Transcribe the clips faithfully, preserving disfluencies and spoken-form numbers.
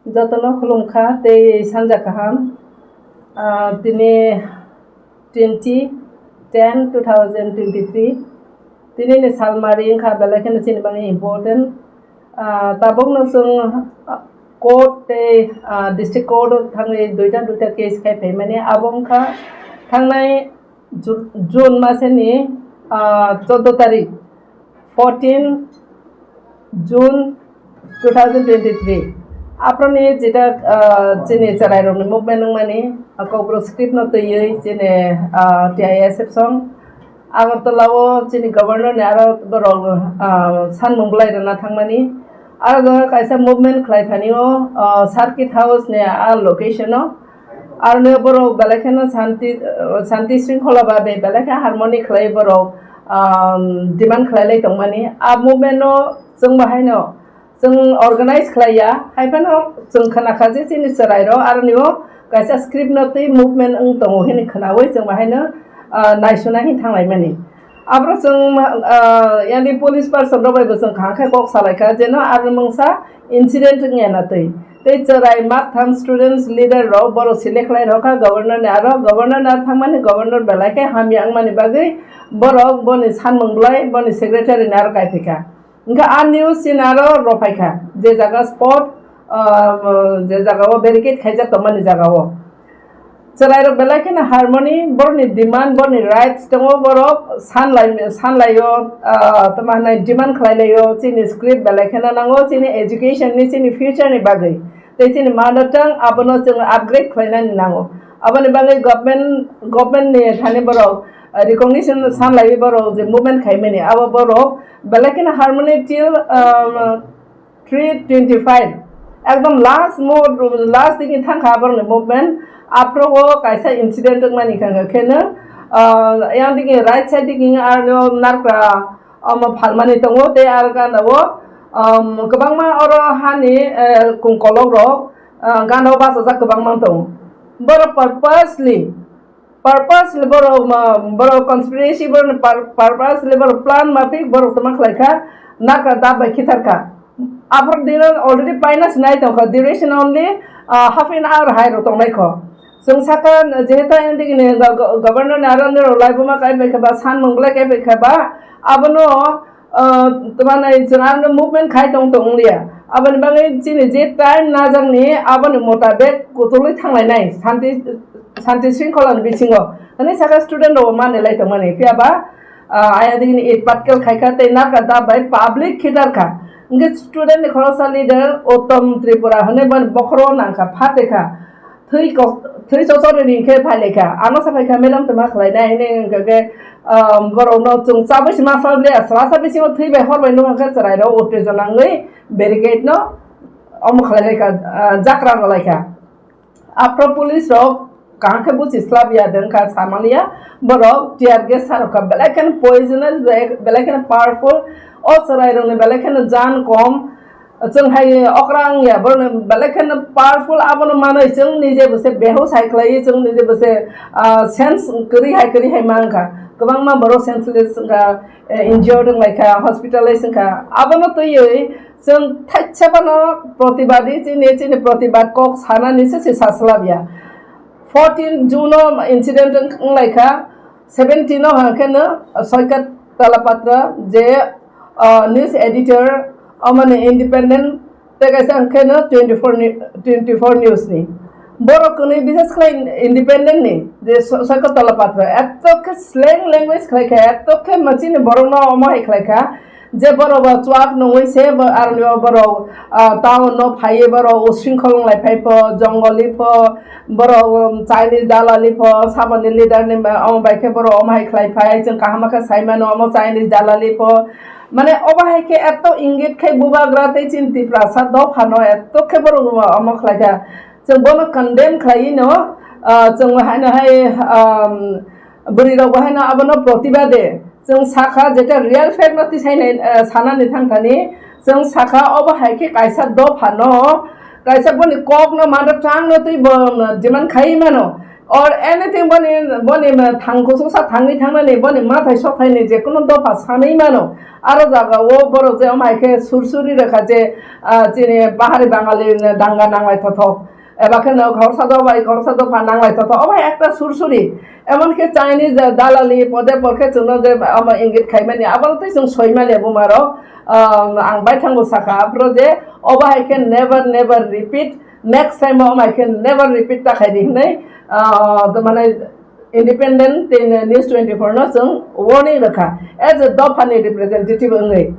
Jotono khulumkha tei sanja kaham. Ah, tini twenty ten two thousand twenty-three. Tini ni salmari wngkha belai kheno chini bagwi important. Ah, tabukno chwng, ah, court tei, ah, district court o thangwi duita duita case khai phaimani. Abo wngkha thangnai Ju-, June masani, ah, chordo tarik, fourteen June two thousand twenty-three. Aproni jeta, ah, chini chwrairokni movement wngmani, ah, Kokborok script no twiwi chini, ah, T I S F song Agartala o chini governor ni aro borok, ah, sanmung bwlai rwna thangmani. Aro kaisa movement khlai thani o, ah, circuit house ni a location o. Aroni borok belai kheno santi, santi shringkhola ba be-, belai khe harmony khlai borok, um, demand khlai lai tongmani. A movement no chwng bahaino chwng organize khlai ya, hai phano chwng khna kha je chini chwrai rok aroni o kaisa script no twi movement wng tongo hini khnaui chwng bahaino, uh, naisuna hin thang lai mani. Abro chwng, ah, yani police person rok bai bo chwng kaham khe kok salai kha, jeno aro mungsa incident wngya na twi. Tei chwrai maktham students leader rok borok select khlai rok kha governor ni aro, governor ni aro thangmani governor belai khe hamya wngmani bagwi borok boni sanmung bwlai boni secretary ni aro kai phaikha. Hwnkhe a news chini aro rw phaikha je jaga spot, ah, je jaga o barricade khaijak tongmani jaga o. Chwrairok belai kheno harmony, borokni demand, borokni rights tongo, borok sanlai, sanlaio, ah, tamo hwnai demand khlailaio, chini script belai kheno nango, chini education ni, chini future ni bagwi, tei chini mother tongue abono chwng upgrade khlainani nango. Aboni bagwi government, government ni thani borok, ah, recognition sanlaiwi borok je movement khaimani, abo borok belai kheno harmony till, ah, three twenty-five, ekdom last mo-, last digi thangkha aborokni movement. Aphrogo kaisa incident wngmani kha khe no, ah, yang digi right side digi aro narkra omo phalmani tongo tei aro gana o, um, kwbangma oro hani, eh, kungkolok rok, ah, gana o bachajak kwbangma tongo. Borok purposely Purposely borok ma, borok conspiracy, borok pur-, purposely borok plan mafik borok tongma khlai kha, nakra dab bai khithar kha. Aphor dino already paina sinai tong kha, duration only, ah, half an hour hai rok tongnai kho. Chwng sakha, jehetu ang digi ni go-, go-, governor ni aro nirok laibuma kai bai kha ba, sanmung belai kai bai kha ba, abono ah, tamo nai chwng ano movement khai tong tong liya. Aboni bagwi chini je time najakni aboni motabek kutulwi thanglainai santi, santi shringkhola ni bisingo. Hwnwi saka student rok manwi lai tongmani. Phiya ba, ah, aya digini eight particle khai kha tei narka da bai public khitar kha. Hwnkhe student ni khoroksa leader Uttom Tripura hwnwi boni bokhoro nang kha, phate kha. Thwi kok, thwi chochor ni khe phai lai kha. Ano sa phai kha, "Madam, tama khlai nai," hwnwi hwnkha khe, um, borok no chwng chabwi se ma sal le, sala sa bisingo thwi bai hor bai nokha khe chwrai rok uttejona wngwi barricade no omo khlai lai kha, ah, jakra rw lai kha. Aphro police rok kaham khe buchi slap ya de wngkha, sa man liya. Borok tear gas sa rw kha, belai kheno poisonous, belai, belai kheno powerful. O chwrai rok ni belai kheno jan kom. Chwng hai okra wngya, borokni belai kheno powerful, abono manwi chwng nije bo se behos hai khlaiwi, chwng nije bo se, ah, sense kwrwi hai kwrwi hai mankha. Kwbangma borok senseless wngkha, eh, injured wnglaikha, hospitalize wngkha. Abono twiwi chwng thaisa phano protibadi chini, chini protibad kok sanani se se saslabya. Fourteen June o incident wng-, wnglaikha, seventeen o hwnkheno Soikat Talapatra je, ah, news editor, omoni independent, tei kaisa hwnkheno twenty four ni, twenty four news ni. Borok kwnwi bises khlai independent ni je So-, Soikat Talapatra, eto khe slang language khlaikha, eto khe machine borokno omo hai khlaikha, je borok bo chuak nungwi se bo aroni o borok, ah, town no phaiwi borok usringkhol wnglai phai pho, jongoli pho, borok, um, Chinese dalali pho, saboni leader ni ma-, omo bai khe borok omo hai khlai phai, chwng kaham khe sai mano omo Chinese dalali pho. Mane obo hai khe eto ingit khai bubagra tei chini Tiprasa dopha no eto khe borok omo khlai kha. Chwng bono condemn khlaiwi no, ah, chwng haino hai, um, bwrwi rok bo haino abono protibade. Chwng sakha, jeta real fact no tisai nai, eh, sanani thang thani, chwng sakha, obo hai khe kaisa dopha no, kaisa boni kok no mano, tang no twi bo, mm, demand khai mano. or anything boni, boni thang kusuksa thangwi thangnani, boni mathai sokhaini je kunu dopha sanwi mano. Aro jaga o borok je omo hai khe sursuri rwkha je, ah, chini bahari bangali danga nanglai thothok. Eba khe no khoroksa dopha, khoroksa dopha nanglai thothok. Omo hai ekta sursuri. Emon khe Chinese dalali pode por khe chwngno je omo ingit khaimani, abo tei chwng soimani buma rok. Ah, ang baithang bo sakha aphuru je obo hai khe never, never repeat. Next time o omo hai khe never repeat ta khaidi hinwi, ah, mane Independent tei News twenty-four no chwng warning rwkha. As a dopha ni representative wngwi,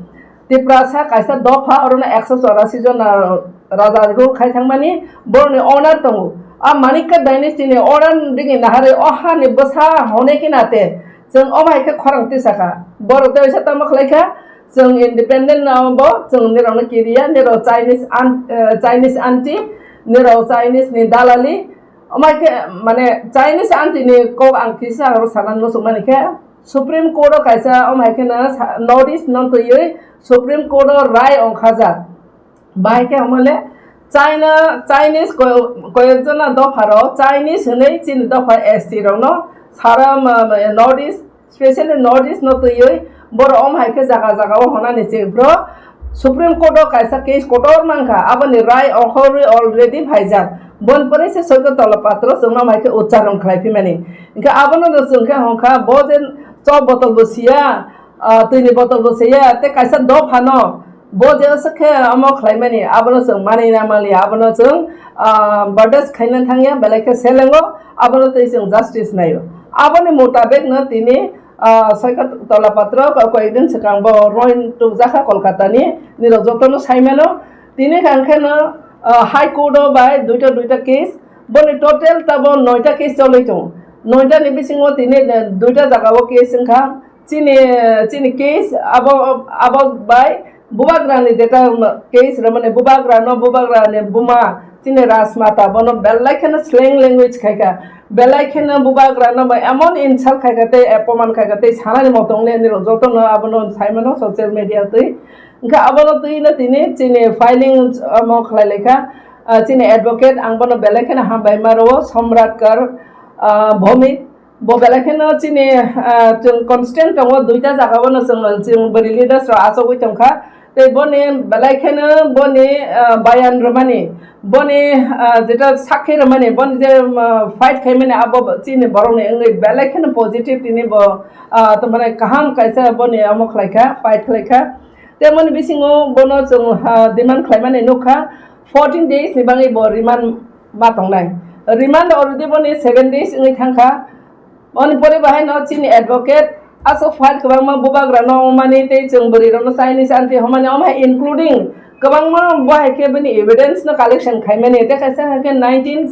Tiprasa kaisa dopha, orono ekso chorasi jon raja rule khai thangmani borokni order tongo. A Manikya dynasty ni order digi naharwi o hani bwsa hone kina te chwng omo hai khe khorang tisakha. Borok tei waisa tamo khlai kha, chwng independent no bo chwng nirok no kiriya, nirok Chinese an-, eh, Chinese anti, nirok Chinese ni dalali. Omo hai khe, mane, Chinese anti ni kok ang kisa aro sana muchung mani khe, Supreme Court o kaisa omo hai khe no sa-, North East no twiwi Supreme Court o rai ongkhajak. Bahai khe omo le China, Chinese ko-, koyek jona dopha rok, Chinese hinwi chini dopha S T rok no sara ma-, ma-, North East, specially North East no twiwi borok omo hai khe jaga jaga o honani se bro Supreme Court o kaisa case kotor mankha, aboni rai ongkhorwi already phaijak. Bon pore se Soito Tola Patro chwngno omo hai khe uchcharon khlai phimani. Hinkhe abono no chwng khe hongkha, bo je chok botol bo siya, ah, twini botol bo siya, tei kaisa dophano bo je se khe omo khlaimani, abono chwng manwi na manliya, abono chwng, ah, bardas khaina thangya, belai khe selengo, abono tei chwng justice naio. Aboni mutabek no tini, ah, Soito Tola Patro ko-, koyek din swkang bo roin tukjakha Kolkata ni, nirok jotono saimano. Tini hwnkhe no, ah, High Court o bai duita duita case, boni total tabo noita case cholwi tongo. Noita ni bisingo tini, eh, duita jaga o case wngkha. Chini, chini case abo, abo bai bubagra ni jeta case rwmani, bubagra no, bubagra ni buma chini Rajmata bono belai kheno slang language khaikha, belai kheno bubagra no bai emon insult khaikha tei apoman khaikha tei sanani motong le nirok jotono abono saimano social media twi. Hinkhe abono twi no tini chini filing omo khlai laikha, ah, chini advocate ang bono belai kheno hambai ma rwo Samrat Kar, ah, Bhowmik. Bo belai kheno chini, ah, chwng constant tongo, duita jaga o no chwng, chwng bwrwi leaders rok achugwi tongkha. Tei boni belai kheno boni, ah, bayan rwmani, boni, ah, jeta sakhi rwmani, boni je, ah, fight khaimani abo chini borokni wngwi belai kheno positive tini bo, ah, tamani kaham kaisa boni omo khlaikha, fight khlaikha. Tei boni bisingo bono chwng, ah, demand khlaimani nukha, fourteen days ni bagwi bo remand ma tongnai. Remand already boni seven days wngwi thangkha. Oni pore bahai no chini advocate aswk fight kwbangma bubagra no wngmani tei chwng bwrwi rok no Chinese anti hwnmani, omo hai including kwbangma bo hai khe bini evidence no collection khaimani. Tei kaisa hai khe nineteen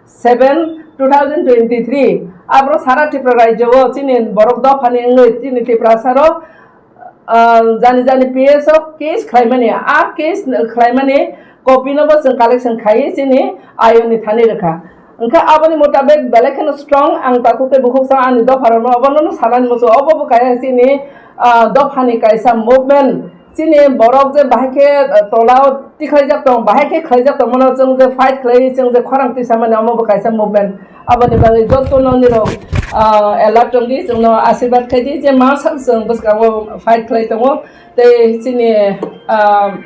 seven two thousand twenty-three abro sara Tripura rajyo o chini borok dophani wngwi chini Tiprasa rok ah, jani jani P S o case khlaimani, a case khlaimani copy no bo chwng collection khaiwi chini ayoni thani rwkha. Hwnkhe aboni mutabek belai kheno strong ang takhuk tei bukhuk sa ani dopha rokno obono no sanani muchungo, obo bo kaisa chini, ah, dophani kaisa movement, chini borok je bahai khe, ah, tolao tikhlaijak tong, bahai khe khlaijak tongmano chwng je fight khlaiwi chwng je khorang tisamani omo bo kaisa movement. Aboni bagwi jotono nirok, ah, alert tongdi, chwngno asirwad khaidi je ma sak chwng bwskango fight khlai tongo. Tei chini, ah,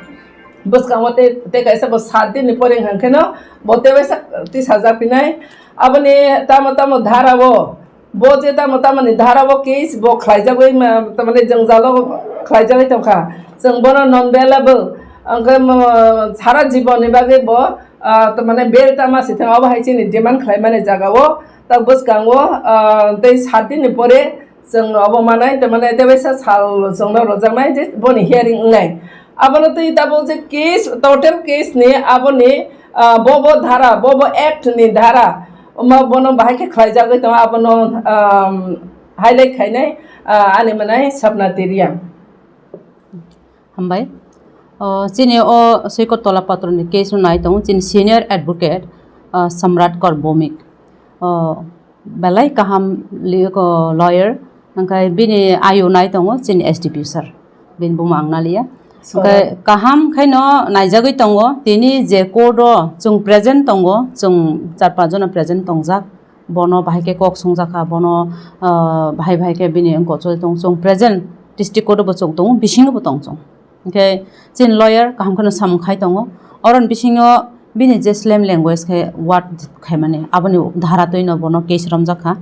bwskango tei, tei kaisa bo sat dini pore hwnkheno bo tei waisa tisajak pinai. Aboni tamo tamo dhara o, bo je tamo tamo ni dhara o case bo khlaijagwi ma, tamani jwngjalo khlaijagwi tongkha. Chwng bono non bailable, hwnkhe mo, sara jibon ni bagwi bo, ah, tamani bail tama si thang, obo hai chini demand khlaimani jaga o, tak bwskango, ah, tei sat din ni pore chwng obo manai, tamani tei waisa sal chwngno rojaknai je boni hearing wngnai. Abono twi tabuk je case, total case ni aboni, ah, bo bo dhara, bo bo act ni dhara, omo bono bahai khe khlaijagwi tongo, abono, ah, highlight khainai, ah, ani manai Sapna Teria. Hambai. O, chini o Soikot Tola Patro ni case no nai tongo chini senior advocate, o, Samrat Kar Bhowmik. O, belai kaham li-, ko lawyer, hwnkhe bini ayu nai tongo chini S D P sir. Bini buma ang naliya. Hwnkhe kaham khaino naijagwi tongo, tini je court o chwng present tongo, chwng char panch jona present tongjak. bono bahai khe kok songjakha, bono, ah, bahai bahai khe bini wngkok choli tongo. Chwng present district court o bo chwng tongo, bisingo bo tong chwng. Hinkhe chini lawyer kaham kheno samung khai tongo. Oroni bisingo bini je slam language khe word khaimani, aboni dhara twino bono case romjakha.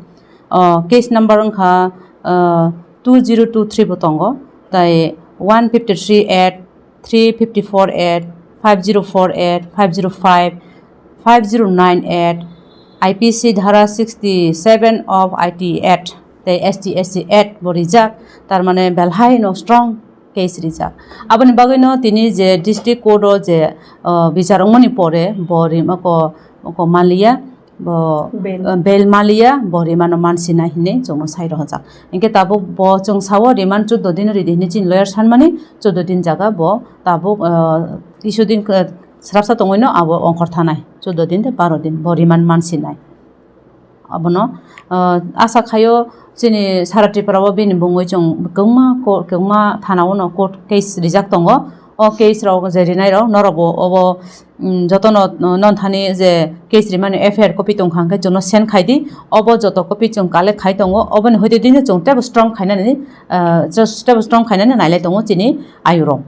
O case number wngkha, ah, two zero two three bo tongo, tai one fifty three at three fifty four at, five zero four at, five zero five, five zero nine at, I P C dhara sixty seven of I T at, tei S T S C at bo rijak, tar mane belhai no strong case rijak. Aboni bagwi no tini je district court o je, uh, bichar wngmani pore bo rimako, ko maliya, bo, Bail. Uh, bail maliya, bo remand o mansinai hinwi chwngno sai rohorjak. Hinkhe tabuk bo chwng sao remand chuddo din ridi hinwi chini lawyer sanmani, chuddo din jaga bo tabuk, uh, kisu din, uh, srapsa tongwino abo ongkhor thanai, chuddo din tei baro din bo remand mansinai. Abono, uh, asa khaio chini sara Tripura o bini bungwi chwng kwbangma ko-, kwbangma thana o no court case rijak tongo. O case rok je rinai rok norok bo obo, mm, jotono, uh, non thani je case rimani F I R copy tong kha hwnkhe chwngno send khai di. Obo joto copy chwng collect khai tongo. Oboni hoite dino chwng teibo strong khainani, uh, just teibo strong khainani nailai tongo chini ayurok.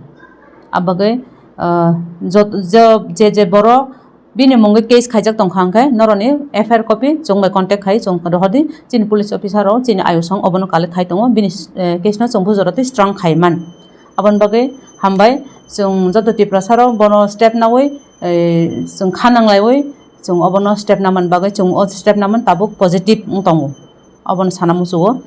Abagwi, uh, jot-, jo-, je je borok bini mungwi case khaijak tongkha hwnkhe noroni F I R copy chwng bai contact khai chwng rohordi, chini police officer rok chini ayusong obono collect khai tongo, bini, eh, case no chwng bujor twi strong khai man. Aboni bagwi hambai chwng joto Tiprasa rok bono step nawi, eh, chwng kha nanglaiwi chwng obono step naman bagwi chwng o step naman tabuk positive wng tongo. Obono sana muchungo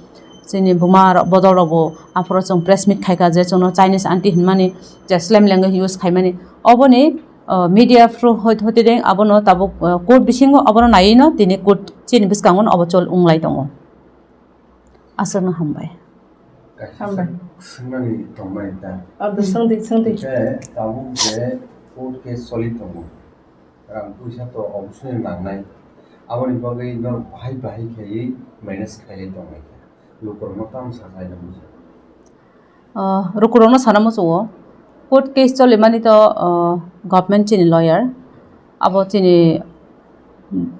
chini buma rok bodol rok bo aphuru chwng press meet khaikha je chwngno Chinese aunty hinmani je slam language use khaimani oboni, uh, media through hoi-, hoite deng abono tabuk, uh, court bisingo abono naiwi no tini court chini bwskango no obo chol wnglai tongo. Aswkno hambai. Hambai. Swngmani tongmani ta. Abdo swngdi, swngdi. Khe tabuk je court case choli tongo. Rang puisa to obosoni nangnai. Aboni bagwi norok bahai bahai khaiwi manage khailai tongnai kha. Lukurokno tamo saklaina muchung. Ah, lukurokno sana muchungo. Court case cholimani to, ah, government chini lawyer. Abo chini,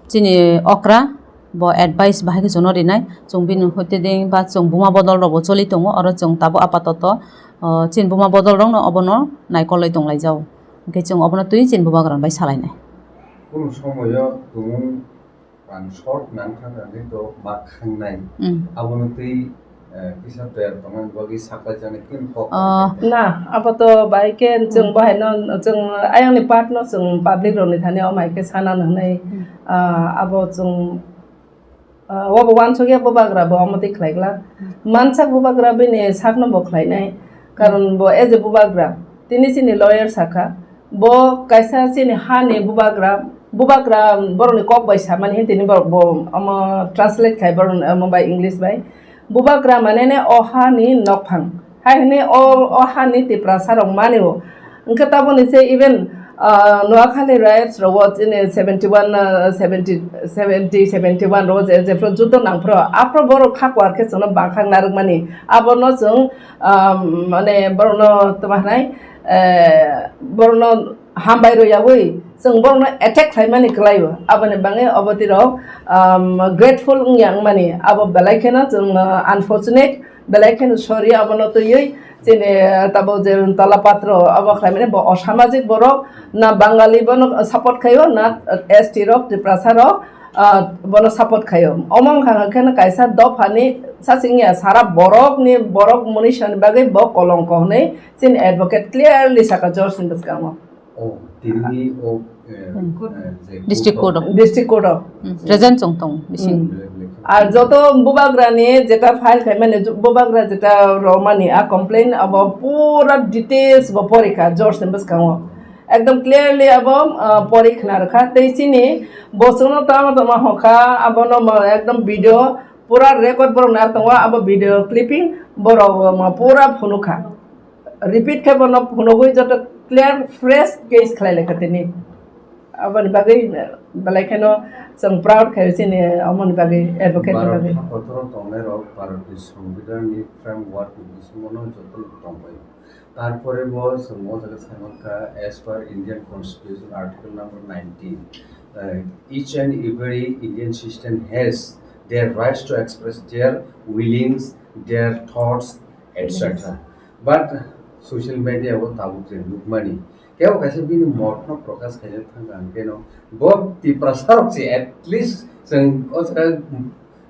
chini okra bo advice bahai khe chwngno rinai. Chwng bini hoite ding ba chwng buma bodol rokbo choli tongo. Oro chwng tabuk apatoto, ah, chini buma bodol rokno obono naikolwi tonglaijao. Hwnkhe chwng obono twi chini bubagra bai salainai. Kunu somoyo tumung rang short nang thang thang khe to ma khangnai. Mm. Abono twi, eh, kisa toyar tongmani bagwi saklai jaknai khe kok. Ah. Na, abo to bai khe chwng Mm. Bahai no, chwng ayang ni part no chwng public rok ni thani o mai khe sana no hwnwi, Mm. ah, abo chwng Ah, obo uansukya bubagra bo omo twi khlai glak. Hmm. Mansak bubagra bini sakno bo khlainai. Karon bo as a bubagra, tini chini lawyer sakha, bo kaisa chini hani bubagra, bubagra borokni kok bai samani hin tini borok bo omo translate khai borok omo bai English bai. Bubagra mane ne o hani nokphang. Hai hwnwi o, o hani Tiprasa rok mani o. Hwnkhe taboni se even, ah, Noakhali riots rogo chini seventy one, ah, seventy, seventy, seventy one rogo je, jephru judo nangphru, aphru borok kha kwar khe chwngno bangkhak narwkmani. Abono chwng, ah, mane borokno tamo hwnai, eh, borokno hambai rw yaui chwng borokno attack khlaimani kwlaio. Aboni bagwi obo twi rok, um, grateful wngya wngmani. Abo belai kheno chwng, uh, unfortunate, belai kheno sorry abono twiwi. Chini, uh, tabuk je tola patro abo khlaimani bo osamajik borok, na Bangali bono support khaio, na S T rok, Tiprasa rok, ah, bono support khaio. Omo wngkha hwnkhe no kaisa dophani sachingya sara borokni, borok munisa ni bagwi bo kolongko hwnwi chini advocate clearly saka George ni bwskango. Oh, tini o, eh, Hmm. eh, je District court Court of. District court o. Hmm. Present chwng tong bising. Hmm. Belai belai khe. Ar joto bubagra ni jeta file khaimani, ju-, bubagra jeta romani a complain abo pura details bo porikha George ni bwskango. Ekdom clearly abo, ah, pori khna rwkha. Tei chini bo chwngno tamo tamo hokha, abono mo ekdom video pura record borok nai tongo, abo video clipping borok mo pura phunukha. Repeat khe bono phunugwi joto clear fresh case khlai laikha tini. Aboni bagwi belai kheno chwng proud khaio chini omoni bagwi, advocate ni bagwi. Bharat hakotoro tongnai rok Bharat ni Songbidan ni framework ni bisingo no joto tongbai. Tarpore bo chwng o jaga sai mankha, as per Indian Constitution, Article number nineteen, Uh, each and every Indian citizen has their rights to express their feelings, their thoughts, et cetera. But social media o tabuk je nukmani, kebo kaisa bini motno prokash khaina thangkha, ang keno bo Tiprasa rok se at least chwng o jaga,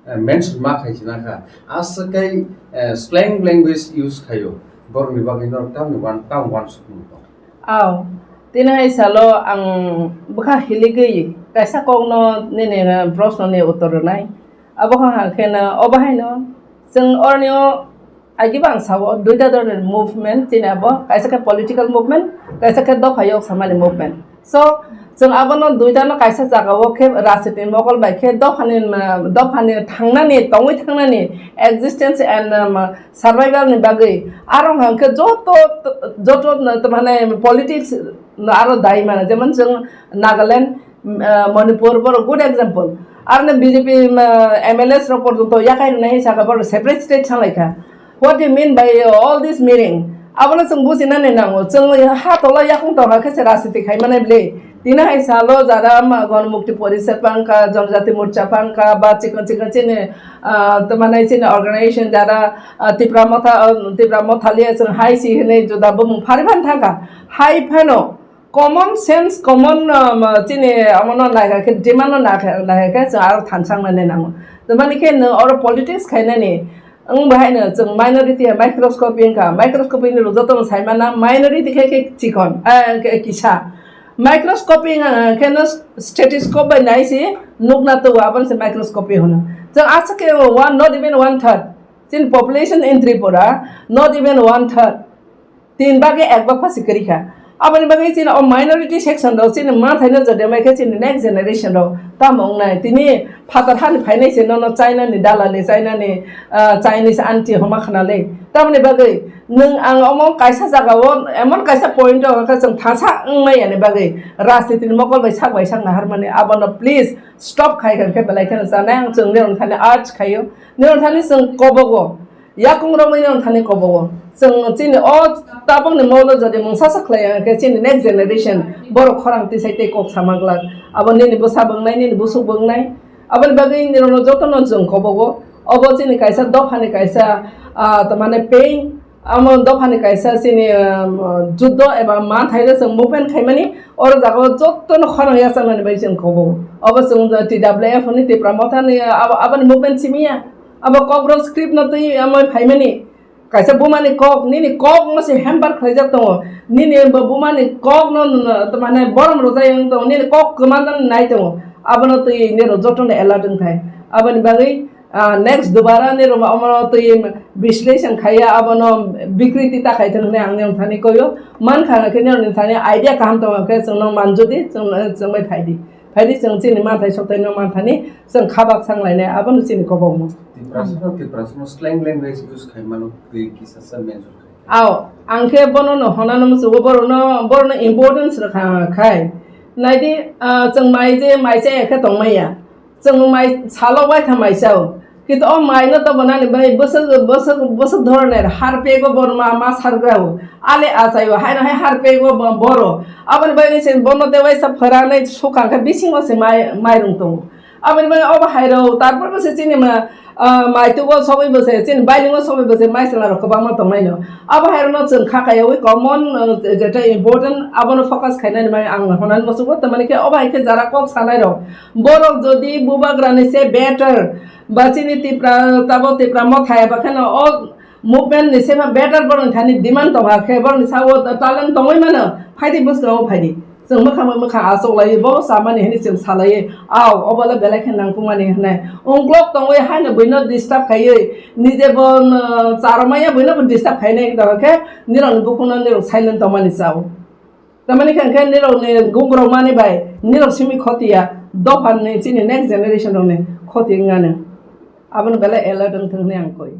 uh, mention ma khaisina kha. Aswk kai, uh, slang language use khaio, borokni bagwi norok tamni wan-, tam wansukmung tong. Aw, tini hai salo ang bwkha hiligwi kaisa kokno nini, uh, proshno ni uttor rwnai. Abo kha hwnkhe no, obo haino chwng orni o agibo ang sao, duita dhoroner movement, chini abo kaisa khe political movement, kaisa khe dopha yok samani movement. So, chwng abono duitano kaisa jagao khe rajniti mokol bai khe dophani, uh, dophani thangnani, tongwi thangnani existence and, um, survival ni bagwi. Aro hwnkhe joto, joto, uh, mane politics no aro dai mano, jemon chwng Nagaland, uh, Manipur, borok good example. Aro no B J P, uh, M L As rok porjonto yakai rwnai saka borok separate state sanglai kha. What do you mean by, uh, all this meaning? Abono chwng bujinani nango. Chwng ha tola yakung tongkha khe se rajniti khai manai bwle. Tini hai salo jara ma Ganamukti Porishad phangkha, Janajati Morcha phangkha, ba chikon chikon chini, ah, tamo nai chini organization jara, ah, Tipra Motha, ah, Tipra Motha liya chwng hai si hinwi juda bumung phari phan thangkha. Hai phano common sense, common, ah, ma chini amono naikha khe, demand no naikha, naikha khe chwng aro thansang nani nango. Tamani khe nwng oro politics khainani, wng bahaino chwng minority hai microscopy wngkha, microscopy ni rwjak tongma saimana, minority khe khe chikon, ah, khe kisa. Microscopy wngkha khe no stethoscope bai nai si nukna tugo, abono se microscopy hwno. Chwng aswk khe one, not even one third. Chini population in Tripura, not even one third. Tin bagwi ek bak phasi kwrwi kha. Aboni bagwi chini o minority section rok chini manthai no jodi mai khe chini next generation rok tamo wngnai. Tini phatar hani phainai se nono China ni dalali, China ni, ah, Chinese aunty homa khna le. Tamoni bagwi nwng ang omo kaisa jaga o emon kaisa point o khe chwng thasa wngmai yani bagwi rajniti ni mokol bai sak bai sak nahar mani abono please stop khai kha khe belai kheno chanai ang chwng nirok thani urge khaio. Nirok thani chwng kobogo. Yakung romwi nirok thani kobogo. Chwng chini o tabukni molo jodi mungsa sa khlai ya khe chini next generation borok khorang tisai tei kok sama glak. Abo nini bwsa bo wngnai, nini busuk bo wngnai. Aboni bagwi nirokno jotono chwng kobogo. Obo chini kaisa dophani kaisa, ah, tamane pain. Amo dophani kaisa chini, ah, juddo eba manthai rok chwng movement khaimani. Oro jaga o jotono khorang yachaknani bai chwng kobogo. Obo chwng T W F ni Tipra Motha ni abo, aboni movement simi ya. Abo Kokborok script no twi amoi phaimani. Kaisa bumani kok, nini kok no se hamper khlaijak tongo. Nini bo bumani kok no, no, no, to mane borom rwjak wng tongo. Nini kok kwma no nai tongo. Abono twi nirok jotono alert wng thai. Aboni bagwi, ah, next dubara nirok omono twi বিশ্লেষণ khaiya, abono bikriti ta khai thung hinwi ang nirok thani koyo. Man kha khe nirok ni thani idea kaham tongo khe chwngno manjodi, chwng, chwng bai phaidi. Phaidi chwng chini manthai soktoi no manthani chwng khabak sang lainai, abono chini kobokma. Tiprasa no, Tiprasa no slang language use khai mano, twi kisa sa mention khai. Ao, ang khe bono no honano musugo, borokno, borokno importance rwkha khai. Naidi, ah, chwng mai je, mai chaya khe tongmaya. Chwng mai salo waitha mai chao. Kintu o mai no tobonani bai bwswk, bwswk, bwswk dhoroner harpego borma ma sargrao. Ale achaio, haino hai harpego bo-, boro. Aboni bagwi se bono tei waisa phwranai sukang khe bisingo se mai, mairung tongo. Aboni bagwi obo hairok, tarpor bo se chini ma, ah, maitugo sogwi bo se, chini bailingo sogwi bo se, mai chwla rok kwbangma tongmai no. Abo hairokno chwng kha kaiwi common, ah, je-, jetai important, abono focus khainani mai ang honani musugo, tamani khe obo hai khe jara kok sanai rok. Borok jodi bubagrani se better, ba chini Tipra, tabo Tipra Motha eba kheno o movement ni se ma better borokni thani demand tongkha khe borokni sao talent tongwi mano, phaidi bwskango phaidi. Chwng mwkhang bai mwkhang achuk laiwi bo chamani hwnwi chwng salaiwi, ao, obo le belai khe nangkukmani hwnwi. Ungklok tongwi haino buino disturb khaiwi, nije bo, um, charwmaya buino bo disturb khainai tongkha khe nirokni bukhukno nirok silent tongmani chao. Tamani khe hwnkhe nirokni gugrokmani bai nirok simi khoti ya, dophani chini next generation rokni khoti wngmani. Abono belai alert wngthung hwnwi ang koi.